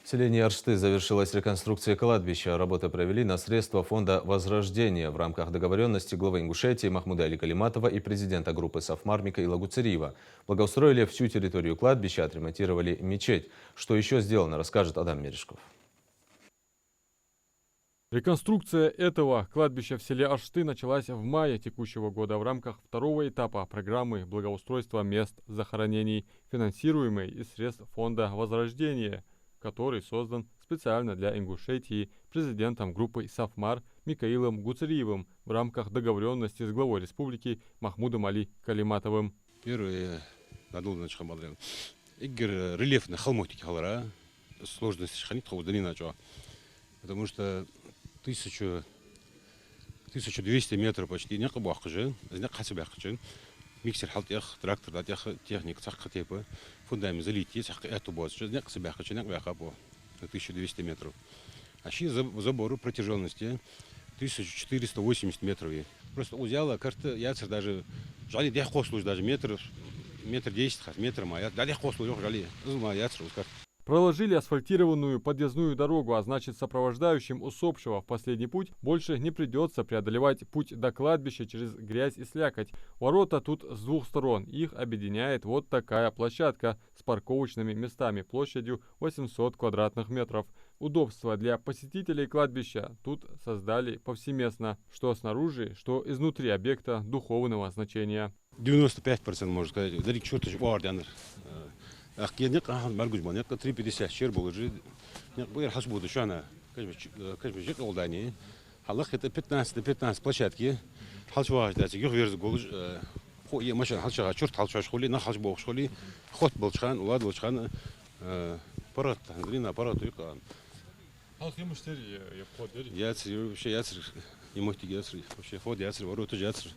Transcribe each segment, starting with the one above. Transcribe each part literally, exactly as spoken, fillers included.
В селении Аршты завершилась реконструкция кладбища. Работы провели на средства фонда «Возрождение» в рамках договорённости главы Ингушетии Махмуда-Али Калиматова и президента группы «Сафмар» Микаила Гуцериева. Благоустроили всю территорию кладбища, отремонтировали мечеть. Что ещё сделано, расскажет Адам Мерешков. Реконструкция этого кладбища в селе Аршты началась в мае текущего года в рамках второго этапа программы благоустройства мест захоронений, финансируемой из средств фонда «Возрождение», который создан специально для Ингушетии президентом группы «Сафмар» Микаилом Гуцериевым в рамках договорённости с главой республики Махмудом Али Калиматовым. Первое, надо начать хабалрен. Эггара рельефни хала моттиг хилар, сложносташ хиннай тхо даьннача. Потому что тысячу, тысячу двести метров почти никъ боаккхаш, из никъ хьа ца баьккхача, миксер хьалтӀех, трактор дӀатӀех, техника цхьаккха тайпа, фундамент залить е, цхьаккха аьттув боацаш, из никъ ца баьккхача, никъ баьккхаб цо на тысячу двести метров. А ший заб-, забору протяжённости тысяча четыреста восемьдесят метров я. Просто укхаза яла карта яцар даже, жӀали дехьа кхоссалуш даже метр, метр десять хас, метр ма яц, дӀадехьа кхоссалуш йоах жӀали, из ма яцар укхаза карта. Проложили асфальтированную подъездную дорогу, а значит, сопровождающим усопшего в последний путь больше не придётся преодолевать путь до кладбища через грязь и слякоть. Ворота тут с двух сторон. Их объединяет вот такая площадка с парковочными местами площадью восемьсот квадратных метров. Удобства для посетителей кладбища тут создали повсеместно, что снаружи, что изнутри объекта духовного значения. Девяносто пять процентов, можно сказать, деррига чурташ оагӀордаьннар. Э, ахкер никъ, аха, бӀаргагуш ба никъ, три пятьдесят чер болаш, никъ бӀаргагуш хьалчубода шоана, кашмаш, э, кашмаш жикъ олдани. Хьаллахе тӀа пятнадцать на пятнадцать площадки. ХьалчувоагӀаш дац, юхаверза голаш, э, кхо е машен хьалчувоагӀа, чурт хьалчувоагӀаш хуле, нах хьалчубоагӀаш хуле, хотта болча хана, лада болча хана, э, паргӀата, хӀанзарча паргӀато юкъе. Хьалха е мишта яр, е, е вход яр? Яцар, вообще яцар, е моттиг яцар, вообще вход яцар, вороташ яцар.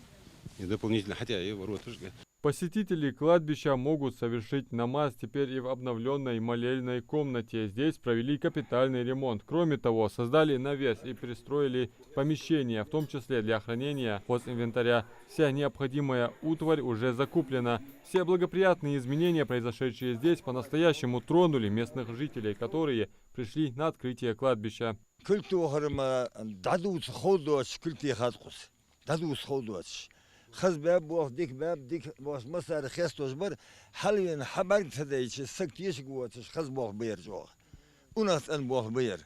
И дополнительно хьатӀа е вороташ. Посетители кладбища могут совершить намаз теперь и в обновлённой молельной комнате. Здесь провели капитальный ремонт. Кроме того, создали навес и пристроили помещения, в том числе для хранения хозинвентаря. Вся необходимая утварь уже закуплена. Все благоприятные изменения, произошедшие здесь, по-настоящему тронули местных жителей, которые пришли на открытие кладбища. Кулг тохар ма дӀадувца ховш доацаш кулг техад укхаза. ДӀадувца ховш доацаш. Хаза баьб болх, дика баьб, дика болх, массара хестош бар, хьалвена хьа бӀарг ца дайча, саг тешаргвоацаш, хаза болх ба ер чӀоагӀа. УнахцӀена болх ба ер.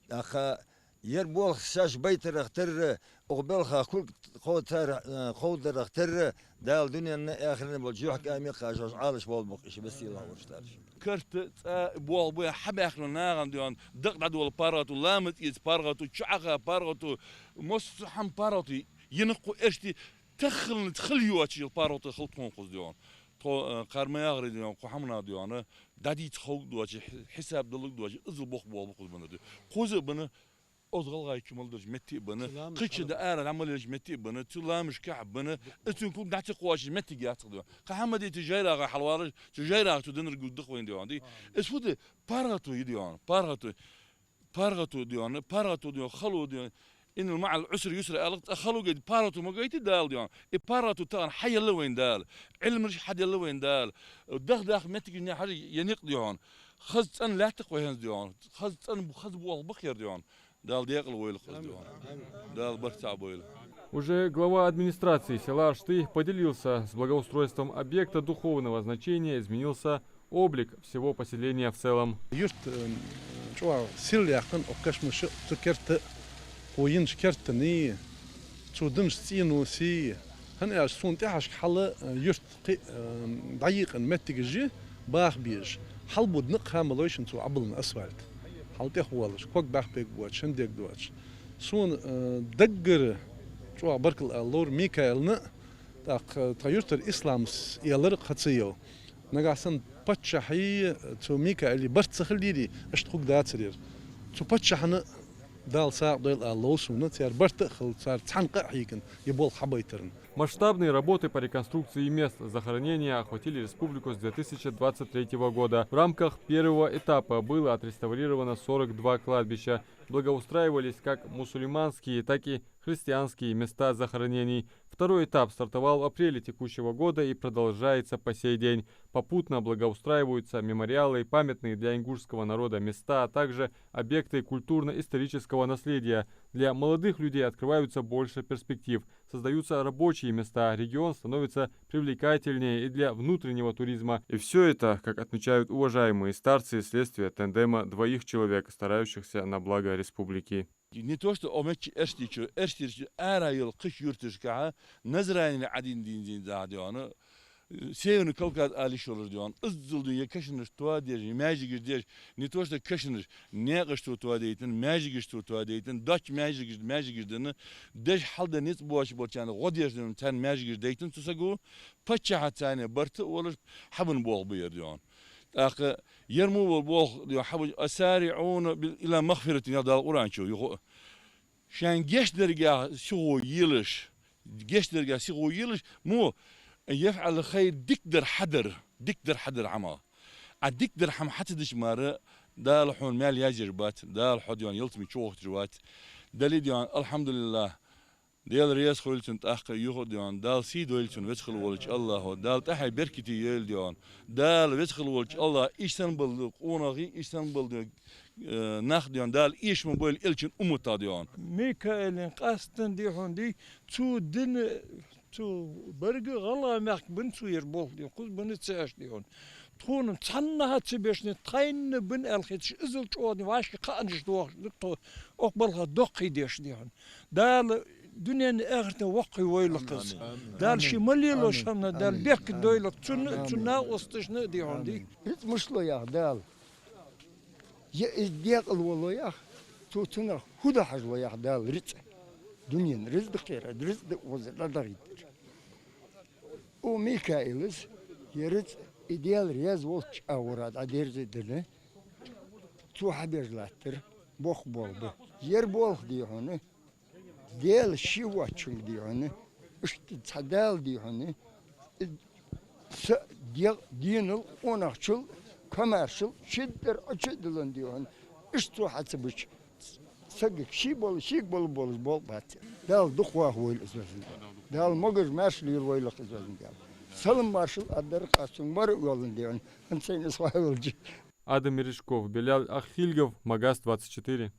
ТӀаккха ер болх шоаш байтарах тарра, укх балха кулг кхо-, цар, э, кховдарах тарра, Дала дуненна, ахиратна болча юхькӀаьмнех шоаш Ӏалашбоалаб-кх уж, весела хургдараш. Карта, цӀа болх ба, хьабаьхкача нахана, дий хьона, дакъа дӀадола паргӀато, ламаз эца паргӀато, чу Ӏаха паргӀато, массахана паргӀато, е никъ укх эшти таххалца хила йоацаш йола паргӀато хилар тхона укхаза, дий хьона. Тхо, э, кхар ма яхарий, дий хьона, кхо хӀаманах, дий хьона, дӀадувца ховш доацаш, хьи-, хьисап далаш доацаш, иззал бохабоалаб-кх уж бана, дий. Кхоза а бана, укхаза гӀалгӀай чу мел долча метте а бана, кхыча да ара дӀа мел лелача метте а бана, цу ламашкахьа а бана, из цун кулг дӀа ца кхоачаш моттиг яц-кх, дий хьона. Кхы хӀама дий, цу жайрагӀа хьалвалар, цу жайрагӀа цу динарг дувц-кх вайна, дий хьона, дий. Из фу да, паргӀато я, дий хьона, паргӀато. ПаргӀато, дий хьона, паргӀато, дий хьона, хало, дий хьона. «إن مع العسر يسرا» аьлар-кх, цкъа хало гайта, паргӀато ма гайта Дала, дий хьона. Из паргӀато тахан хьаеллай вайна Дала. Ӏилмаш хьаделлай вайна Дала. Даха-даха моттигаш хьажа, е никъ, дий хьона. Хаза цӀена лаьтта-кх вай хӀанз, дий хьона. Хаза цӀена, хаза болх ба-кх ер, дий хьона. Дала декъала войла-кх из, дий хьона. Дала барт цхьа бойла. Уже глава администрации села Аршты поделился: с благоустройством объекта духовного значения изменился облик всего поселения в целом. Юрта, э, чӀоагӀа сел яьккхай укх кашамаша, цу керта, кхо йинча кертаний, цу динча цӀенош, хӀана аьлча сона тӀехьашка хьал, э, юрт кхы, э, дӀайийкъа моттигаш я баха безаш. Хьалбода никъ ха ма лой шоана цо Ӏобиллача асфальта. ХьалтӀех волаш, ког баьхка бегаш боацаш, хӀама дегаш доацаш. Сона, э, даггара чӀоагӀа баркал ала ловр Микаилна, тӀаккха тха юртара Исламас аьлар-кх хьа ца йола. Нагахьа санна паччахьа цу Микаила барт ца хиларий, иштта хургдацар ер. Цу паччахьна Дала сагӀа дойла ала лов сона, цар барт а хилла, цар цхьан къа а хьийкина, е болх хьабайтарна. Масштабные работы по реконструкции мест захоронения охватили республику с две тысячи двадцать третьего года. В рамках первого этапа было отреставрировано сорок два кладбища. Благоустраивались как мусульманские, так и христианские места захоронений. Второй этап стартовал в апреле текущего года и продолжается по сей день. Попутно благоустраиваются мемориалы, памятные для ингушского народа места, а также объекты культурно-исторического наследия. Для молодых людей открываются больше перспектив. Создаются рабочие места, регион становится привлекательнее и для внутреннего туризма. И всё это, как отмечают уважаемые старцы, следствие тандема двоих человек, старающихся на благо республики. Не то что о меччи эрсти чу, эрсти чу ара йола кхыча юрташкахьа, Назрани Ӏадин дин дин да дёна, Северный Кавказ али шолар дёна, иззал дин я кашанаш тоа деш, я маьждигаш деш, не то что кашанаш, наькъаш то тоа дейтан, маьждигаш то тоа дейтан, доч маьждигаш, маьждигаш дана, деш хьалда ниц боч болчана, гӀо деш дана, царна маьждигаш дейтан цу саго, паччахьа царна барта олаш, хьабан болх бу ер дёна. ТӀаккха ер му вол болх дёна, хьабан асари Ӏуна бил ила махфиратин, я Дала Къуръан чу, юху. Шайн гешт дергах сихо йилаш, гешт дергах сихо йилаш, му яфӀал хайр дикдар хьадар, дикдар хьадар хӀама. А дикдар хӀама хьа ца дича мара, Дала хьона маьл язъеш бац, Дала хьо дёна ялцаме чу гӀотташ вац. Дали дёна, алхьамдулиллахӀ, Дела реза хулийла цунна тӀаккха юха дёна, Дала сий дойла цунна веза хила волча АллахӀо, Дала тӀехьа беркате йойла дёна. Дала веза хила волча АллахӀа, ишсан бала къонахий, ишсан бала э, нах дёна, Дала эша ма бойла элчан умматах дёна. Микаилан къаьстта дий хьона дий, цу дина, цу барга гӀалгӀай мехка бина цу ер болх дий хьона, кхуза бина ца эш дий хьона. Тхона цхьаннахьа ца беш, тхайна бина аьлча хеташ, иззал чӀоагӀа дий вӀашка кхаъанаш дохаш да тхо, укх балха доккхий деш дий хьона. Дала дунен, ахартен воккхий войла кхаза. Амин. Дала ший ма лелош хӀама, Дала беркат дойла цунна, цун накъосташна дий хьона дий. Амин. Рицкъ мишта лу яхар Дала? Е из декъала волу яхар, цо цунах хӀу дан хьажа лу яхар Дала рицкъ. Дунен ризкъ кхера, ризкъ да оза дӀадахийтар. О Микаилас, е рицкъ, и Дела реза волча агӀора дӀадерза дина, цо хьабеш латтар, боккха болх ба. Ер болх дий хьона, Дела ший воацачунга дий хьона, иштта цхьа Дала дий хьона, са дегӀ дийнал къонахчул, комаьршал, шиддар Ӏочу а диллан дий хьона, иштта цо хьа ца бича, сагага ший бола, шийга бола болаш болх бац. Дала дукха вахавойла из везан Дала. Дала могаш-маьрша лелавойла из везан Дала. Салам-маршал а дар аз цунга мара а йолан дий хьона, хӀанз сайна из хьоахавелча. Адам Мережков, Белял Ахильгов, Магас двадцать четыре.